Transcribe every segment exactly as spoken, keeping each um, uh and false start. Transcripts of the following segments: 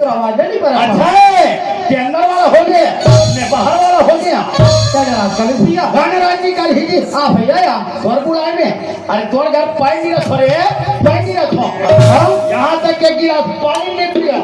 आवाज नहीं बना। अच्छा, के अंदर वाला हो गया, ने बाहर वाला हो गया। क्या जनाब, कल भैया? गाने राज जी कल ही जी। हाँ भैया, या तोर बुलाए में। अरे तोर घर पानी नहीं रखो रे, पानी नहीं रखो। हाँ? यहाँ तक के गिलास पानी नहीं पिया।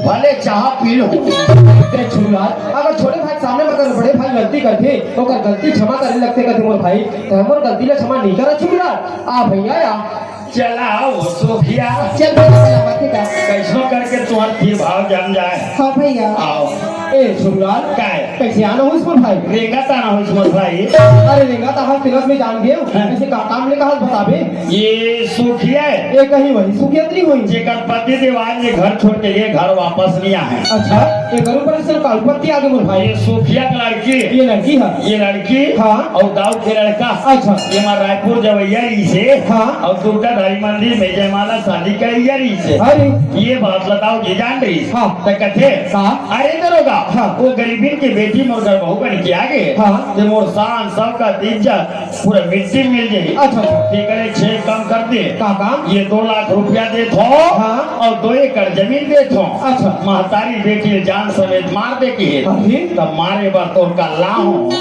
भले चाह पी लो। ते छुरा, अगर छोटे भाई सामने में अगर बड़े भाई गलती करथे, तो ओकर गलती क्षमा करे लगथे, कहथे मोर भाई, ते मोर गलती ला क्षमा नहीं करा छुरा। आ भैया, या चला ओ सोफिया। चल बेटा, चला, मत का। कैसो करके तोहर फिर भाव जान जाए। हाँ भैया। आओ। ए, सुनलाल। काय? कैसे आना होइस मोर भाई? रेंगत आना होइस मोर भाई। अरे रेंगत आहा, तिलक में जान गेव। हाँ। ऐसे का काम ले कहा बताबे? ये सोफिया है। ये कहीं वही सोफिया तो नहीं हुई? जेकर पति देव आज ये घर छोड़ के ये घर वापस नहीं आए। अच्छा, ये घर ऊपर से का उत्पत्ति आ गई मोर भाई? ये सोफिया की लड़की। ये लड़की है? ये लड़की। हाँ। और दाऊ के लड़का। अच्छा। ये मार रायपुर जवैया रहिसे। हाँ। और दुर्गा धारी मंदिर में जयमाला शादी करिया रहिसे। अरे। ये बात बताओ जी जान रहिस। हाँ। तो कथे, का? अरे दरोगा, हाँ। वो गरीबिन के बेटी मोर घर बहू बन के आ गए। हाँ। ते मोर शान, शौकत, इज्जत पूरा मिट्टी में मिल गई। अच्छा, अच्छा। ते करे छह काम कर दे। का काम? ये दो लाख रुपया देत हो। हाँ। और दो एकड़ जमीन देत हो। अच्छा। महतारी बेटी जान समेत मार दे के। अरे। तब मारे बर तोर का लाहूं।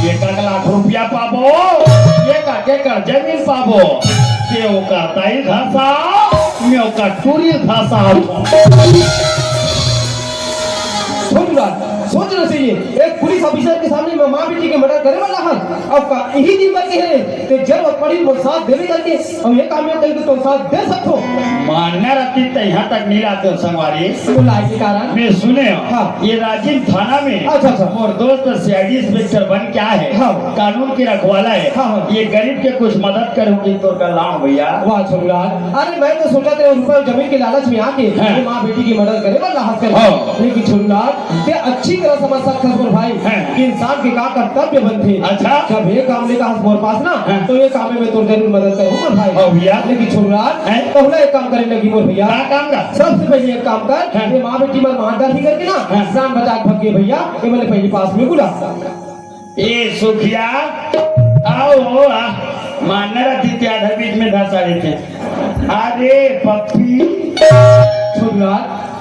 एक एक लाख रुपया पाबो, एक एक एकड़ जमीन पाबो। ते ओकर दाई धसा, मैं ओकर टूरी धसा। सोच रहा, सोचना चाहिए। एक पुलिस ऑफिसर के सामने में माँ बेटी के मर्डर करे वाला है। अब का यही दिन बाकी है कि जब पड़ी वो साथ देवे करके, अब ये काम में कहीं तो साथ दे सकते हो। मान्य रहती तो यहाँ तक नहीं लाते हो संगवारी। तो लाए के कारण? मैं सुने हो, हाँ। ये राजिम थाना में अच्छा, अच्छा। मोर दोस्त सीआईडी इंस्पेक्टर बन के आए है, हाँ। कानून के रखवाला है। हाँ, हाँ। ये गरीब के कुछ मदद करूंगी तो का लाभ भैया। वाह छुरा, अरे मैं तो सोचा था रुपए जमीन के लालच में आके हाँ। ये माँ बेटी की मदद करे वाला हाथ कर। हाँ। लेकिन छुरा, ते अच्छी तरह समझ सकत हस मोर भाई हाँ। कि इंसान के का कर्तव्य बनथे। अच्छा। जब ये काम ले कहा मोर पास ना, हाँ। तो ये काम में मैं तोर जरूर मदद करूँ मोर भाई। हाँ भैया। लेकिन छुरा, हैं? तो ना एक काम करे लगी मोर भैया। का काम का? सबसे पहले एक काम कर, हाँ। ये माँ बेटी मन मार डाल ही करके ना, हाँ। जान बचा के भग गए भैया, ये मैंने पहली पास में बुला। ए सुखिया, आओ, आ, मानर अतिथि आधा बीच में धसा देते। अरे पप्पी। छुरा,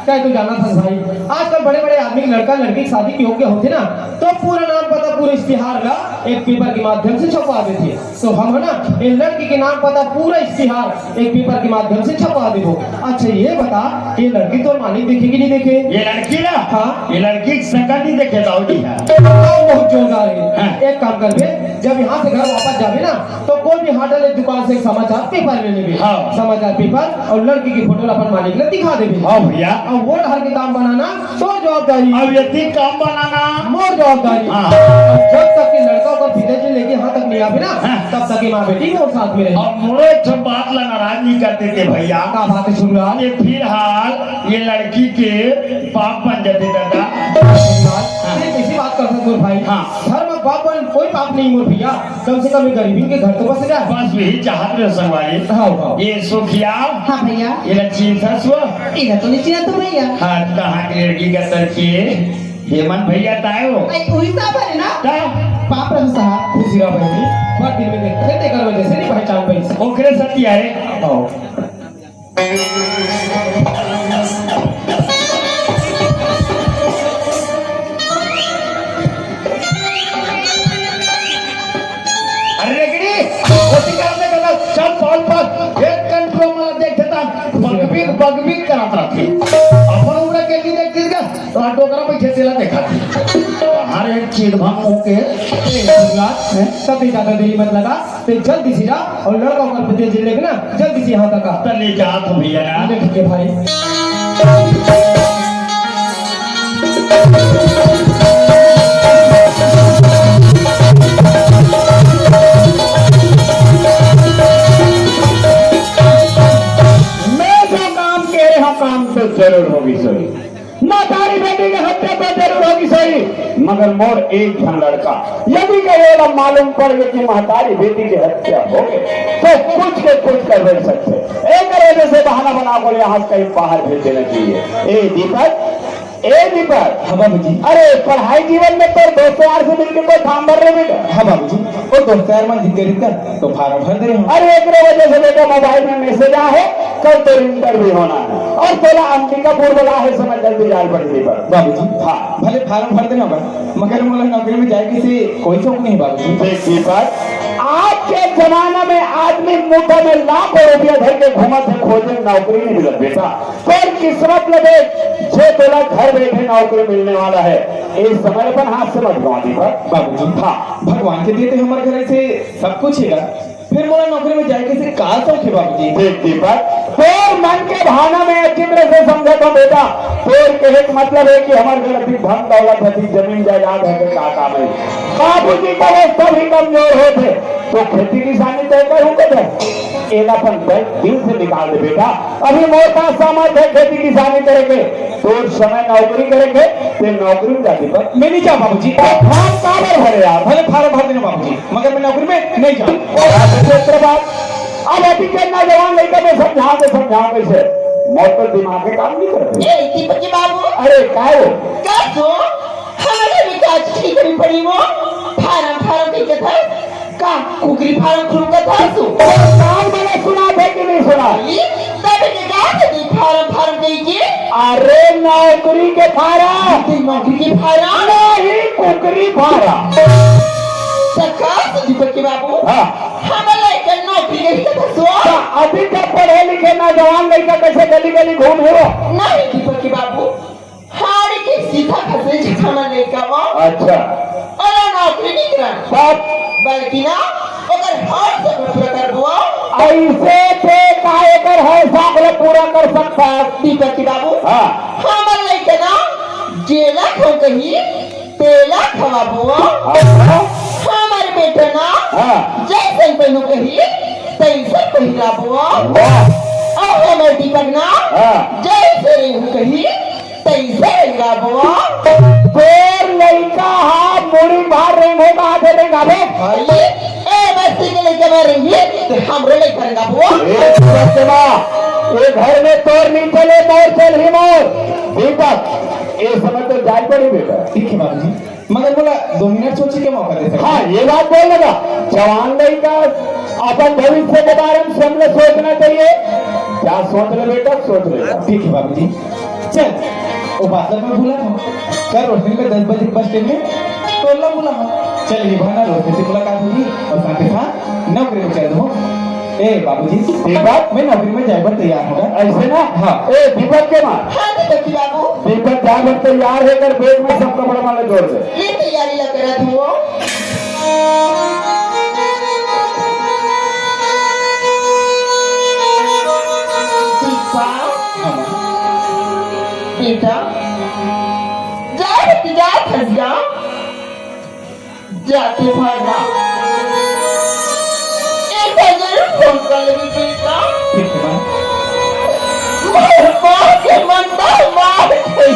क्या तू जाना था भाई, आजकल बड़े-बड़े आदमी के लड़का लड़की की शादी के योग्य होथे ना, तो पूरा नाम पता, पूरा इश्तिहार ला एक पेपर के माध्यम से छपवा देथे। तो हम है ना, ये लड़की के नाम पता, पूरा इश्तिहार एक पेपर के माध्यम से छपवा देबो। अच्छा ये बता, ये लड़की तोर मालिक देखे कि नहीं देखे? ये लड़की ना? हाँ। ये लड़की की शकल नहीं देखे दाऊ जी है। हाँ, बहुत जोरदार है। हाँ। एक काम करबे, जब यहाँ से घर वापस जाबे ना, तो कोई भी हाट वाले दुकान से एक समाचार पेपर ले लेबे। हाँ। समाचार पेपर और लड़की की फोटो अपन मालिक ने दिखा देबे। हाँ भैया। और वो डहर के काम बनाना तोर जवाबदारी। अब यदि काम बनाना मोर जवाबदारी। हाँ। और जब तक ये लड़का ओकर पिताजी लेके यहाँ तक नहीं आवे ना, हाँ। तब तक ये माँ बेटी मोर साथ में रहे। अब मोरो एक ठो बात ला नाराज नहीं कर देते भैया। का बात है छुरा? ये फिलहाल ये लड़की के बाप बन जाते दादा। हाँ। ये कैसी बात कर सकते हो भाई? हाँ। धर्म बाप बन कोई पाप नहीं मोर भैया। कम से कम ये गरीबी के घर तो बस जाए। बस यही चाहत रहे संगवारी। हाँ, हाँ। ये सुखिया। हाँ भैया। ये लक्ष्मी सरस्वती। इधर तो नहीं चिन्हा तो भैया। हाँ, कहाँ की लड़की का तरकी है? हेमंत भैया ताए हो? आई, वही साहब है ना? का? बाप रे साहब। खुशी रहा बहनी, बहुत दिन में देख, फिर देखा वजह से नहीं पहचान पाई। ओकरे सती आए। आओ। अरे रेगड़ी, ओती करने का ना, चल पाल पाल, एक कंट्रोल में देख देता, बगबिक, बगबिक करत रहती। अपन उम्र के लिए देख दीजिएगा, तो आ डोकरा पे खेतेला देखा थी। हर एक चीज भंग होके, ए, दुर्गा, हैं? सब ज्यादा देरी मत लगा, ते जल्दी से जा और लड़का ऊपर पे तेज लेके ना, जल्दी से यहाँ तक आ। तो ले जा तो भैया ना। ले ठीक है भाई। मैं जो काम कह रहा हूँ, काम तो जरूर होगी सही। महतारी बेटी के हत्या तो जरूर होगी सही, मगर मोर एक झन लड़का यदि कहे ला मालूम पड़ गए कि महतारी बेटी के हत्या हो गए, तो कुछ के कुछ कर बैठ सकते। एक वजह से बहाना बना बोले यहाँ से कहीं बाहर भेज देना चाहिए। ए दीपक, ए दीपक। हाँ बाबूजी। अरे, पढ़ाई जीवन में तोर दोस्त यार से मिलके कोई फार्म भर ले बेटा। हाँ बाबूजी, वो दोस्त यार मन दिख गए का, तो फार्म भर दे हूँ। अरे, एकरे वजह से बेटा मोबाइल में मैसेज आ है, कल तो इंटरव्यू होना है और तोला अंबिकापुर बोला है, समय जल्दी जाए पड़ेगी पर। बाबूजी। हाँ। भले फार्म भर देना होगा, मगर मोला नौकरी में जाए के से कोई शौक नहीं बाबूजी। देख दीपक, आज के जमाना में आदमी मुठा में लाखों रुपया धर के घूमत है, खोजे नौकरी नहीं मिलत बेटा। तोर किस्मत ल देख, जे तोला घर बैठे नौकरी मिलने वाला है। इस समय अपन हाथ से मत गवा दीपक। बाबूजी। हाँ। भगवान के दिए ते हमर घर से सब कुछ हेगा, फिर मोला नौकरी में जाए के से का शौक है बाबूजी? देख दीपक, तोर मन के भावना में अच्छी तरह से समझत हूँ बेटा। तोर कहे के मतलब है कि हमर घर अभी धन दौलत है, अभी जमीन जायदाद है, फिर का काम है? बाबूजी का अवस्था भी कमजोर होते, तो खेती किसानी तय करूँ कदर? एला अपन दिल से निकाल दे बेटा। अभी मोर पास सामर्थ्य है खेती किसानी करे के, तोर समय नौकरी करे के, ते नौकरी में जा दीपक। मैं नहीं जाऊँ बाबूजी। तो फार्म काबर भरे यार? भले फार्म भर देना बाबूजी, मगर मैं नौकरी में नहीं जाऊँ। और क्षेत्र बात, अब अभी के नौजवान लड़का में समझाओ तो समझाओ कैसे? मोर तो दिमाग के काम नहीं करते। ए, दीपक के बाबू। अरे, काय हो? का सो? हमारे भी का चिट्ठी कमी पड़ी वो? फार्म, फार्म कही के था? का कुकरी फार्म खुल का था सो? और कान वाला सुना थे कि नहीं सुना? ई, तब के का थे फार्म, फार्म कही के? अरे, नौकरी के फार्म। ते नौकरी के फार्म? नहीं, कुकरी फार्म। तो का सो दीपक के बाबू? हाँ। हमारे एक नौकरी कही के था सो? तो अभी तक पढ़े लिखे नौजवान लड़का कैसे गली गली घूम रहे हो? नहीं दीपक के बाबू, हाड़ के सीधा फंसे झिझा मन लइका वो। अच्छा। ओला नौकरी नहीं करा। तब? बल्कि ना, ओकर हर शौक पूरा कर दो। ऐसे ते का एकर हर शौक ला पूरा कर सकता है? दीपक के बाबू। हाँ। हमर लइका ना, जेला खो कही, तेला खवाबो। अच्छा। हमर बेटा ना, हाँ। जैसन पहनू कही, तैसन पहिराबो। वाह। और हमर दीपक ना, हाँ। जैसे रेंगू कही, तैसे रेंगाबो। तोर लइका हा मुड़ी भार रेंगो कहा थे रेंगाबे? भाई, ए बस्ती के लइका मार रेंगी, तो हमरो लइका रेंगाबो। ए, सत्यमा, ये घर में तोर नहीं चले, मोर चल ही मोर। दीपक, ये समय तो जाए पड़ी बेटा। ठीक है बाबूजी, मगर बोला दो मिनट सोचे के मौका दे सकते। हाँ, ये बात बोल लगा, जवान लइका अपन भविष्य के बारे में सबले सोचना चाहिए। क्या सोच ले बेटा, सोच ले। ठीक है बाबूजी, चल, वो बादल में बुला था, कल रोशनी में दस बजे बस स्टैंड में टोला बुला था। चल, ये बहाना रोशनी से मुलाकात होगी और साथ ही साथ नौकरी में चल दूँ। ए बाबूजी, दीपक? मैं नौकरी में जाए बर तैयार हूँ। ऐसे ना? हाँ। ए दीपक के माँ। हाँ दीपक जी बाबू। दीपक जाए बर तैयार है, कर बैग में सब कपड़ा माले जोड़ दे। ये तैयारी लग रहा था वो। दीपक। हाँ। बेटा, जा बेटी जा, फंस गया। जाके भागा। एक बार जरूर फोन कर लेबे बेटा। ठीक है, माँ। मार, मार के मन तो मार के।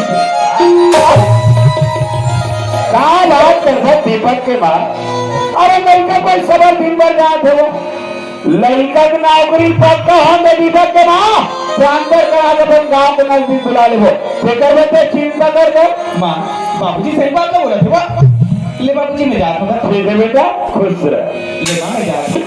का बात करत दीपक के माँ? अरे लइका कोई सबर दिन भर जात हो। लइका के नौकरी पक्का हो गई दीपक के माँ। ट्रांसफर करा के अपन गांव के नजदीक बुला लेबो। तेकर बर ते चिंता कर दो। माँ, बाबूजी सही बात तो बोला थे, वाह। ले बाबूजी, मैं जात हूँ। ठीक है बेटा, खुश रह। ले माँ, मैं जात हूँ।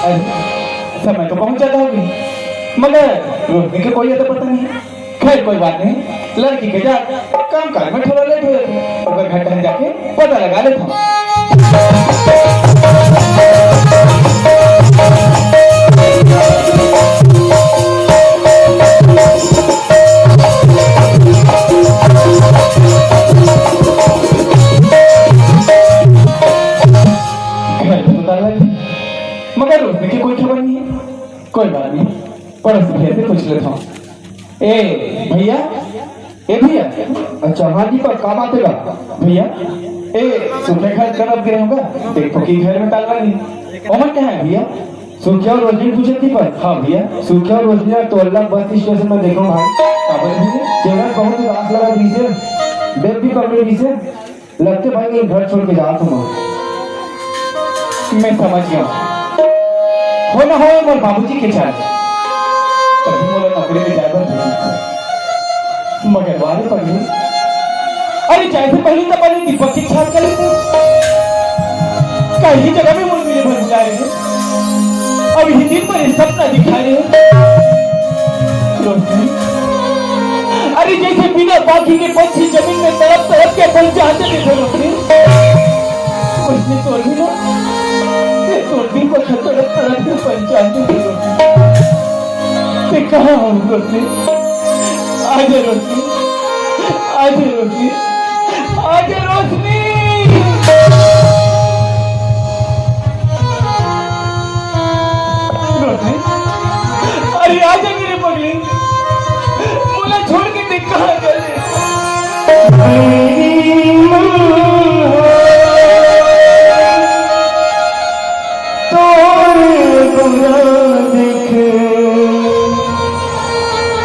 अरे, समय तो पहुँच जाता होगी, मगर रोशनी के कोई अता पता नहीं। खैर, कोई बात नहीं, लड़की के जा काम काज में थोड़ा लेट हो जाता है, ओकर घर टहल जाके पता लगा लेता हूँ। घर पे तो ताला लगा, मगर रोशनी की कोई खबर नहीं है। कोई बात नहीं, पड़ोसी भैया से पूछ लेता हूँ। ए भैया, ए भैया। अच्छा, हाँ दीपक, का बात है बा? भैया, ए सुखे घर तरफ गए होगा, देखो कि घर में ताला नहीं। ओमन कहाँ है भैया? सुखिया और रोशनी पूछे दीपक। हाँ भैया। सुखिया और रोशनी यार टोला बस स्टेशन में देखो भाई। का बोले भैया? चेहरा बहुत उदास लगा पीछे, देख भी पकड़े पीछे। लगते भाई, ये घर छोड़ के जात हूँ मैं। मैं समझ गया। हो ना हो, मोर बाबूजी के चाल। तभी मोला नौकरी में जाए बर भेजिस। मगर वाह रे पगली, अरे जाए से पहले तो पहले दीपक के छात कर लेते। कहीं जगह में मोर मिले भर जाए रे। अब ये दिन पर ये सपना दिखाए रे। रोशनी, अरे जैसे बिना बाकी के पंछी जमीन में तड़प तड़प के अपन जान दे देते रोशनी। उसने तोर भी ना, ये तोर भी को तड़प तड़प के अपन जान दे देते रोशनी। ते कहाँ हो रोशनी? आजा रोशनी, आजा रोशनी, आजा रोशनी। रोशनी, अरे आजा मेरे पगली, मोला छोड़ के ते कहाँ चले? तोर बुरा देख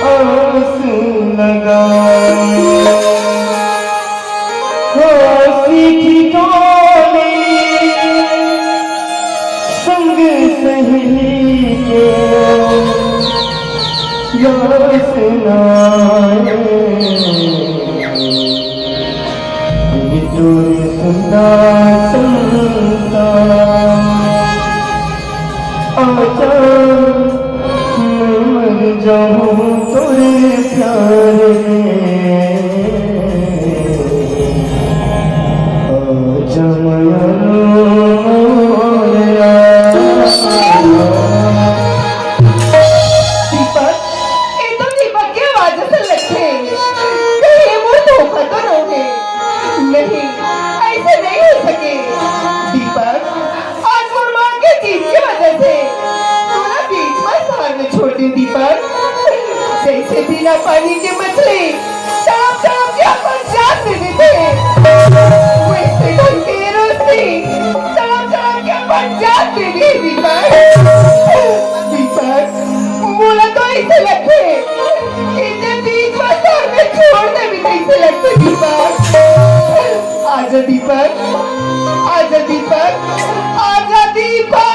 आस लगाए। हंसी ठिठोली संग सहेली के याद सुनाए। ये तोर सुंदर संसार। आजा, मैं मर जाऊं तोरे प्यार में। आजा, मयारू मोर यार। दीपक, ये तो दीपक के आवाज असन लगथे। कहीं ये मोर धोखा तो नोहे? नहीं, ऐसे नहीं हो सके। दीपक, आज मोर माँ के जीत के वजह से तोला बीच में शहर में छोड़ दे दीपक। जैसे बिना पानी के मछली तड़प तड़प के अपन जान दे देथे, वैसे ढंग के रोशनी तड़प तड़प के अपन जान दे दे दीपक। दीपक, मोला तो ऐसे लगथे कि ते बीच में शहर में छोड़ देबे, ऐसे लगथे दीपक। आजा दीपक, आजा दीपक, आजा दीपक।